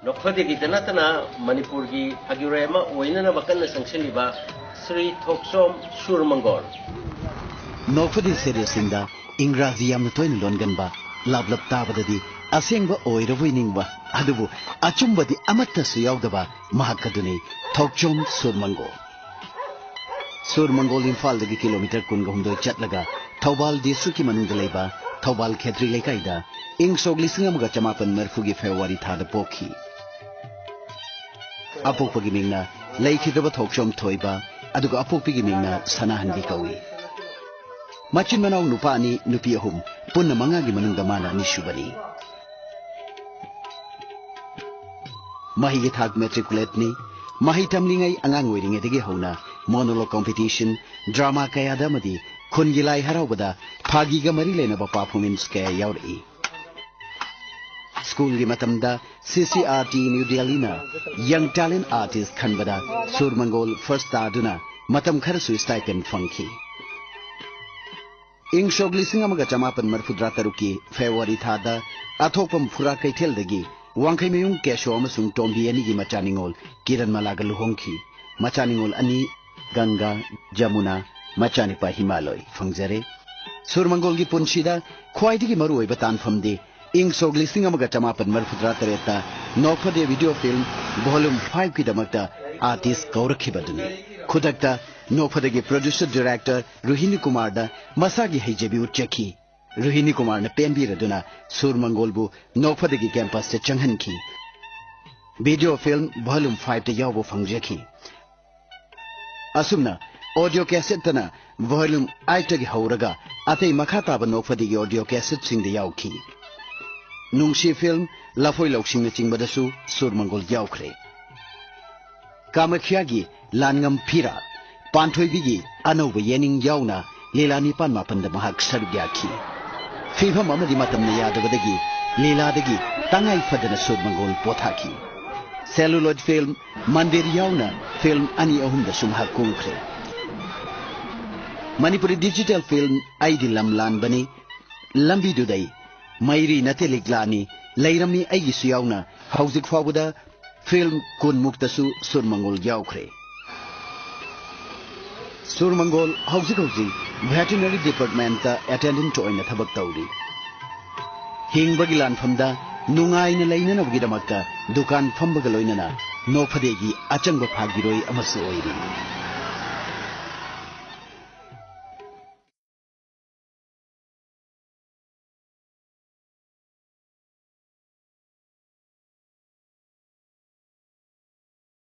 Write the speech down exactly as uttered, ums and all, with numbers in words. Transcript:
ꯅꯣꯛꯐꯗꯦꯒꯤꯗ ꯅꯠꯇꯅ ꯃꯅꯤꯄꯨꯔꯒꯤ ꯐꯥꯒꯤꯔꯣꯏ ꯑꯃ ꯑꯣꯏꯅꯅꯕ ꯀꯟꯅ ꯆꯪꯁꯤꯜꯂꯤꯕ ꯁ꯭ꯔꯤ ꯊꯣꯛꯆꯣꯝ ꯁꯨꯔ ꯃꯪꯒꯣꯜ꯫ ꯅꯣꯛꯐꯗꯦ ꯁꯦꯔꯦꯁꯤꯡꯗ ꯏꯪꯒ꯭ꯔꯥꯖꯤ ꯌꯥꯝꯅ ꯇꯣꯏꯅ ꯂꯣꯟꯒꯟꯕ, ꯂꯥꯞꯂꯞ ꯇꯥꯕꯗꯗꯤ ꯑꯁꯦꯡꯕ ꯑꯣꯏꯔꯕꯣꯏ ꯅꯤꯡꯕ, ꯑꯗꯨꯕꯨ ꯑꯆꯨꯝꯕꯗꯤ ꯑꯃꯠꯇꯁꯨ ꯌꯥꯎꯗꯕ ꯃꯍꯥꯛ ꯑꯗꯨꯅꯤ ꯊꯣꯛꯆꯣꯝ ꯁꯨꯔ ꯃꯪꯒꯣꯜ꯫ ꯁꯨꯔ ꯃꯪꯒꯣꯜ ꯏꯝꯐꯥꯜꯗꯒꯤ ꯀꯤꯂꯣꯃꯤꯇꯔ ꯀꯨꯟꯒ ꯍꯨꯝꯗꯣꯏ ꯆꯠꯂꯒ ꯊꯧꯕꯥꯜ ꯗꯤꯁꯇ꯭ꯔꯤꯛꯀꯤ ꯃꯅꯨꯡꯗ ꯂꯩꯕ ꯊꯧꯕꯥꯜ ꯈꯦꯇ꯭ꯔꯤ ꯂꯩꯀꯥꯏꯗ ꯏꯪ ꯁꯣꯛ ꯂꯤꯁꯤꯡ ꯑꯃꯒ ꯆꯃꯥꯄꯟ ꯃꯔꯤꯐꯨꯒꯤ ꯐꯦꯕ꯭ꯔꯨꯋꯥꯔꯤ ꯊꯥꯗ ꯄꯣꯛꯈꯤ꯫ ꯑꯄꯣꯛꯄꯒꯤ ꯃꯤꯡꯅ ꯂꯩꯈꯤꯗ꯭ꯔꯕ ꯊꯣꯛꯆꯣꯝ ꯊꯣꯏꯕ, ꯑꯗꯨꯒ ꯑꯄꯣꯛꯄꯤꯒꯤ ꯃꯤꯡꯅ ꯁꯅꯥꯍꯟꯕꯤ ꯀꯧꯏ꯫ ꯃꯆꯤꯟ ꯃꯅꯥꯎ ꯅꯨꯄꯥ ꯑꯅꯤ, ꯅꯨꯄꯤ ꯑꯍꯨꯝ, ꯄꯨꯟꯅ ꯃꯉꯥꯒꯤ ꯃꯅꯨꯡꯗ ꯃꯥꯅ ꯑꯅꯤꯁꯨꯕꯅꯤ꯫ ꯃꯍꯩꯒꯤ ꯊꯥꯛ ꯃꯦꯇ꯭ꯔꯤꯀꯨꯂꯦꯠꯅꯤ꯫ ꯃꯍꯩ ꯇꯝꯂꯤꯉꯩ ꯑꯉꯥꯡ ꯑꯣꯏꯔꯤꯉꯩꯗꯒꯤ ꯍꯧꯅ ꯃꯣꯅꯣꯂꯣꯒ ꯀꯣꯝꯄꯤꯇꯤꯁꯟ, ꯗ꯭ꯔꯥꯃꯥ ꯀꯌꯥꯗ ꯑꯃꯗꯤ ꯈꯨꯟꯒꯤ ꯂꯥꯏ ꯍꯔꯥꯎꯕꯗ ꯐꯥꯒꯤꯒ ꯃꯔꯤ ꯂꯩꯅꯕ ꯄꯔꯐꯣꯔꯃꯦꯟꯁ ꯀꯌꯥ ꯌꯥꯎꯔꯛꯏ꯫ ꯁ꯭ꯀꯨꯜꯒꯤ ꯃꯇꯝꯗ C C R T new ꯗꯦꯜꯂꯤꯅ ꯌꯪ ꯇꯦꯂꯦꯟꯠ ꯑꯥꯔꯇꯤꯁ ꯈꯟꯕꯗ ꯁꯨꯔ ꯃꯪꯒꯣꯜ ꯐꯥꯔꯁ ꯇꯥꯗꯨꯅ ꯃꯇꯝ ꯈꯔꯁꯨ ꯁ꯭ꯇꯥꯏꯄꯦꯟ ꯐꯪꯈꯤ꯫ ꯏꯪ ꯁꯣꯛ ꯂꯤꯁꯤꯡ ꯑꯃꯒ ꯆꯃꯥꯄꯟ ꯃꯔꯤꯐꯨꯇꯔꯥ ꯇꯔꯨꯛꯀꯤ ꯐꯦꯕ꯭ꯔꯨꯋꯥꯔꯤ ꯊꯥꯗ ꯑꯊꯣꯛꯄꯝ ꯐꯨꯔꯥ ꯀꯩꯊꯦꯜꯗꯒꯤ ꯋꯥꯡꯈꯩꯃꯌꯨꯝ ꯀꯦꯁꯣ ꯑꯃꯁꯨꯡ ꯇꯣꯝꯕꯤ ꯑꯅꯤꯒꯤ ꯃꯆꯥ ꯅꯤꯉꯣꯜ ꯀꯤꯔꯟ ꯃꯂꯥꯒ ꯂꯨꯍꯣꯡꯈꯤ꯫ ꯃꯆꯥ ꯅꯤꯉꯣꯜ ꯑꯅꯤ ꯒꯪꯒꯥ, ꯖꯃꯨꯅꯥ, ꯃꯆꯥꯅꯤꯄꯥ ꯍꯤꯃꯥꯂꯣꯏ ꯐꯪꯖꯔꯦ꯫ ꯁꯨꯔ ꯃꯪꯒꯣꯜꯒꯤ ꯄꯨꯟꯁꯤꯗ ꯈ꯭ꯋꯥꯏꯗꯒꯤ ꯃꯔꯨꯑꯣꯏꯕ ꯇꯥꯟꯐꯝꯗꯤ ꯏꯪ ꯁꯣꯛ ꯂꯤꯁꯤꯡ ꯑꯃꯒ ꯆꯃꯥꯄꯟ ꯃꯔꯤꯐꯨꯇꯔꯥ ꯇꯔꯦꯠꯇ ꯅꯣꯛꯐꯗꯦ ꯚꯤꯗꯤꯑꯣ ꯐꯤꯜꯝ ꯚꯣꯂꯨꯝ ꯐꯥꯏꯚꯀꯤꯗꯃꯛꯇ ꯑꯥꯔꯇꯤꯁ ꯀꯧꯔꯛꯈꯤꯕꯗꯨꯅꯤ꯫ ꯈꯨꯗꯛꯇ ꯅꯣꯛꯐꯗꯦꯒꯤ ꯄ꯭ꯔꯣꯗ꯭ꯌꯨꯁꯔ ꯗꯤꯔꯦꯛꯇꯔ ꯔꯣꯍꯤꯅꯤ ꯀꯨꯃꯥꯔꯗ ꯃꯁꯥꯒꯤ ꯍꯩꯖꯕꯤ ꯎꯠꯆꯈꯤ꯫ ꯔꯣꯍꯤꯅꯤ ꯀꯨꯃꯥꯔꯅ ꯄꯦꯟꯕꯤꯔꯗꯨꯅ ꯁꯨꯔ ꯃꯪꯒꯣꯜꯕꯨ ꯅꯣꯛꯐꯗꯦꯒꯤ ꯀꯦꯝꯄꯁꯇ ꯆꯪꯍꯟꯈꯤ꯫ ꯚꯤꯗꯤꯑꯣ ꯐꯤꯜꯝ ꯚꯣꯂꯨꯝ ꯐꯥꯏꯚꯇ ꯌꯥꯎꯕ ꯐꯪꯖꯈꯤ꯫ ꯑꯁꯨꯝꯅ ꯑꯣꯗꯤꯑꯣ ꯀꯦꯁꯦꯠꯇꯅ ꯚꯣꯂꯨꯝ ꯑꯥꯏꯠꯇꯒꯤ ꯍꯧꯔꯒ ꯑꯇꯩ ꯃꯈꯥ ꯇꯥꯕ ꯅꯣꯛꯐꯗꯦꯒꯤ ꯑꯣꯗꯤꯑꯣ ꯀꯦꯁꯦꯠꯁꯤꯡꯗ ꯌꯥꯎꯈꯤ꯫ ꯅꯨꯡꯁꯤ ꯐꯤꯜꯝ, ꯂꯐꯣꯏ ꯂꯧꯁꯤꯡꯅꯆꯤꯡꯕꯗꯁꯨ ꯁꯨꯔ ꯃꯪꯒꯣꯜ ꯌꯥꯎꯈ꯭ꯔꯦ꯫ ꯀꯥꯃꯈ꯭ꯌꯥꯒꯤ ꯂꯥꯟꯉꯝ ꯐꯤꯔꯥ, ꯄꯥꯟꯊꯣꯏꯕꯤꯒꯤ ꯑꯅꯧꯕ ꯌꯦꯅꯤꯡ ꯌꯥꯎꯅ ꯂꯤꯂꯥ ꯅꯤꯄꯥꯟ ꯃꯥꯄꯟꯗ ꯃꯍꯥꯛ ꯁꯔꯨꯛ ꯌꯥꯈꯤ꯫ ꯐꯤꯕꯝ ꯑꯃꯗꯤ ꯃꯇꯝꯅ ꯌꯥꯗꯕꯗꯒꯤ ꯂꯤꯂꯥꯗꯒꯤ ꯇꯉꯥꯏ ꯐꯗꯅ ꯁꯨꯔ ꯃꯪꯒꯣꯜ ꯄꯣꯊꯥꯈꯤ꯫ ꯁꯦꯂꯨꯂꯣꯏꯗ ꯐꯤꯜꯝ ꯃꯟꯗꯤꯔ ꯌꯥꯎꯅ ꯐꯤꯜꯝ ꯑꯅꯤ ꯑꯍꯨꯝꯗꯁꯨ ꯃꯍꯥꯛ ꯀꯨꯝꯈ꯭ꯔꯦ꯫ ꯃꯅꯤꯄꯨꯔꯤ ꯗꯤꯖꯤꯇꯦꯜ ꯐꯤꯜꯝ ꯑꯩꯗꯤ ꯂꯝ ꯂꯥꯟꯕꯅꯤ, ꯂꯝꯕꯤꯗꯨꯗꯩ, ꯃꯩꯔꯤ ꯅꯠꯇꯦ ꯂꯤꯛꯂꯥꯅꯤ, ꯂꯩꯔꯝꯃꯤ ꯑꯩꯒꯤꯁꯨ ꯌꯥꯎꯅ ꯍꯧꯖꯤꯛ ꯐꯥꯎꯕꯗ ꯐꯤꯜꯝ ꯀꯨꯟꯃꯨꯛꯇꯁꯨ ꯁꯨꯔꯃꯪꯒꯣꯜ ꯌꯥꯎꯈ꯭ꯔꯦ꯫ ꯁꯨꯔꯃꯪꯒꯣꯜ ꯍꯧꯖꯤꯛ ꯍꯧꯖꯤꯛ ꯚꯦꯇꯤꯅꯔꯤ ꯗꯤꯄꯥꯔꯠꯃꯦꯟꯇ ꯑꯦꯇꯦꯟꯗꯦꯟꯠ ꯑꯣꯏꯅ ꯊꯕꯛ ꯇꯧꯔꯤ꯫ ꯍꯤꯡꯕꯒꯤ ꯂꯥꯟꯐꯝꯗ ꯅꯨꯡꯉꯥꯏꯅ ꯂꯩꯅꯅꯕꯒꯤꯗꯃꯛꯇ ꯗꯨꯀꯥꯟ ꯐꯝꯕꯒ ꯂꯣꯏꯅꯅ ꯅꯣꯛꯐꯗꯦꯒꯤ ꯑꯆꯪꯕ ꯐꯥꯒꯤꯔꯣꯏ ꯑꯃꯁꯨ ꯑꯣꯏꯔꯤ꯫